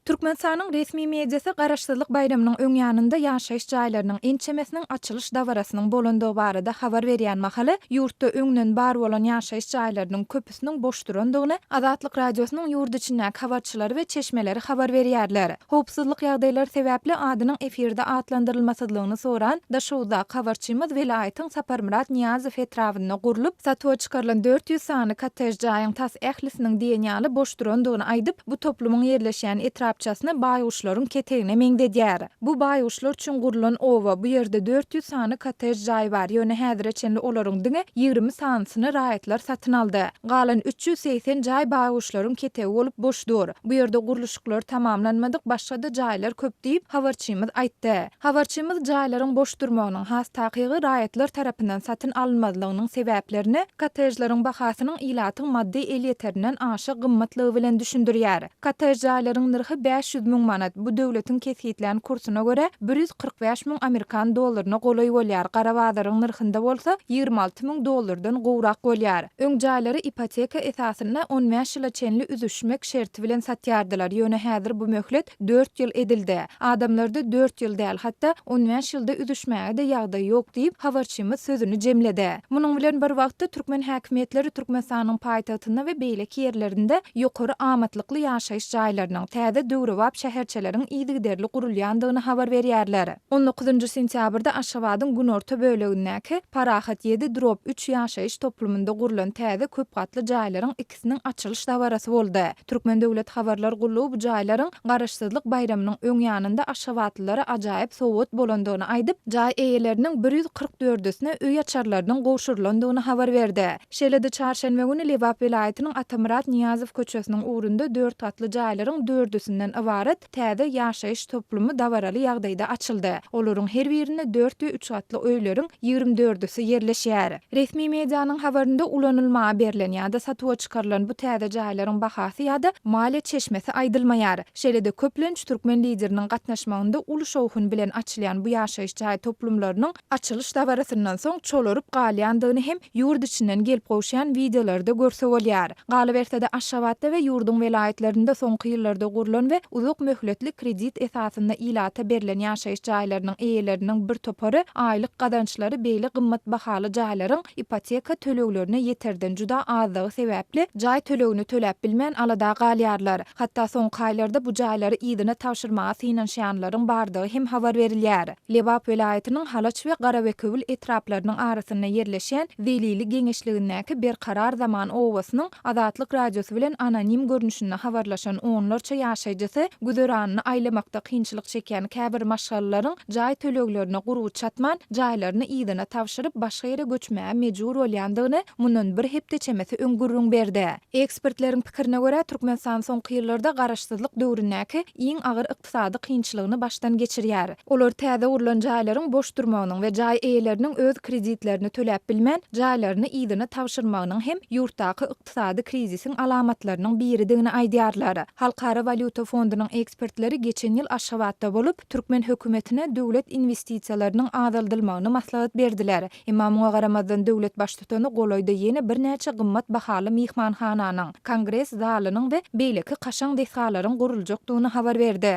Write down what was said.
Türkmenistanyň resmi mediasy Garaşsyzlyk baýramynyň öň ýanynda ýaşaýyş jaýlarynyň ençemesiniň açylyş dabarasynyň bolandygy barada habar berýän mahaly, ýurtda öňden bar bolan ýaşaýyş jaýlarynyň köpüsiniň boş durandygyny Azatlyk Radiosynyň ýurt içindäki habarçylary we çeşmeleri habar berýärler. Howpsuzlyk ýagdaýlary sebäpli adynyň efirde atlandyrylmasyzlygyny soran Daşoguzdaky habarçymyz welaýatyň Saparmyrat Nyýazow etrabynda gurlup, satuwa çykarylan 400 sany kottej jaýyň tas ählisiniň diýen ýaly boş durandygyny aýdyp, bu toplumyň ýerleşýän etrapçasyny baýguşlaryň ketegine meňzedýär. Bu baýguşlar üçin gurlan oba, bu ýerde 400 sany kottej jaý bar, ýöne häzire çenli olaryň diňe 20 sanysyny raýatlar satyn aldy. Galan 380 jaý baýguşlaryň ketegi bolup boş dur. Bu ýerde gurluşyklary tamamlanmadyk başga-da jaýlar köp diýip, habarçymyz aýtdy. Habarçymyz jaýlaryň boş durmagynyň, has takygy raýatlar tarapyndan satyn alynmazlygynyň sebäplerini kottejleriň bahasynyň ilatyň maddy elýeterinden aşa gymmatlygy bilen düşündirýär. Kottej jaýlaryň nyrhy 500 müň manat, bu döwletiň kesgitlän kursuna görä, 145 müň amerikan dollaryna golaý bolýar, gara bazaryň nyrhynda bolsa 26 müň dollardan gowrak bolýar. Öň jaýlary ipoteka esasynda on bäş ýyla çenli üzüşmek şerti bilen satýardylar, ýöne häzir bu möhlet dört ýyl edildi. Adamlarda dört ýyl däl, hatda on bäş ýylda üzüşmäge-de ýagdaý ýok diýip, habarçymyz sözüni jemledi. Munuň bilen bir wagtda, türkmen häkimiýetleri Türkmenistanyň paýtagtynda we beýleki ýerlerinde ýokary amatlykly ýaşaýyş jaýlarynyň, täze döwrebap şäherçeleriň yzygiderli gurulýandygyny habar berýärler. On dokuzynjy sentýabrda Aşgabadyň günorta bölegindäki Parahat ýedi drob üç ýaşaýyş toplumynda gurlan täze köp gatly jaýlaryň ikisiniň açylyş dabarasy boldy. Türkmen döwlet habarlar gullugy bu jaýlaryň Garaşsyzlyk baýramynyň öň ýanynda aşgabatlylara ajaýyp sowgat bolandygyny aýdyp, jaý eýeleriniň bir ýüz kyrk dördüsine öý açarlarynyň gowşurylandygyny habar berdi. Şeýle-de çarşenbe güni Lebap welaýatynyň Atamyrat Nyýazow köçesiniň ugrunda dört gatly jaýlaryň dördüsinden ybarat Täze ýaşaýyş toplumy dabaraly ýagdaýda açyldy. Olaryň her birinde dört we üç gatly öýleriň ýigrimi dördüsi ýerleşýär. Resmi medianyň habarynda ulanylmaga berlen ýa-da satuwa çykarylan bu täze jaýlaryň bahasy ýa-da maliýe çeşmesi aýdylmaýar. Şeýle-de köplenç türkmen Lideriniň gatnaşmagynda uly şowhun bilen açylýan bu ýaşaýyş jaý toplumlarynyň açylyş dabarasyndan soň çolaryp galýandygyny hem ýurt içinden gelip gowuşýan wideolarda görse bolýar. Galyberse-de, Aşgabatda we ýurduň welaýatlarynda soňky ýyllarda gurlan we uzak möhletli kredit esasynda ilata berlen ýaşaýyş jaýlarynyň eýeleriniň bir topary aýlyk gazançlary beýle gymmat bahaly jaýlaryň ipoteka töleglerine ýeterden juda azlygy sebäpli jaý tölegini töläp bilmän alada galýarlar. Hatda soňky aýlarda bu jaýlary yzyna tabşyrmaga synanyşýanlaryň bardygy hem habar berilýär. Lebap welaýatynyň Halaç we Garabekewül etraplarynyň arasynda ýerleşýän Zelili geňeşligindäki Berkarar zaman obasynyň Azatlyk Radiosy bilen anonim görnüşinde habarlaşan onlarça ýaşaýjysy güzeranyny aýlamakda kynçylyk çekýän käbir maşgalalaryň jaý töleglerine gurby çatman, jaýlaryny yzyna tabşyryp, başga ýere göçmäge mejbur bolýandygyny mundan bir hepde çemesi öň gürrüň berdi. Ekspertleriň pikirine görä, Türkmenistan soňky ýyllarda garaşsyzlyk döwründäki iň agyr ykdysady kynçylygyny başdan geçirýär. Olar täze gurlan jaýlaryň boş durmagynyň we jaý eýeleriniň öz kreditlerini töläp bilmän, jaýlaryny yzyna tabşyrmagynyň hem ýurtdaky ykdysady krizisiň alamatlarynyň biridigini aýdýarlar. Halkara walýuta fondunyň ekspertleri geçen ýyl Aşgabatda bolup, türkmen hökümetine döwlet inwestisiýalarynyň azaldylmagyny maslahat berdiler. Emma muňa garamazdan döwlet baştutany golaýda ýene birnäçe gymmat bahaly myhmanhananyň, kongres zalynyň we beýleki kaşaň desgalaryň guruljakdygyny habar berdi.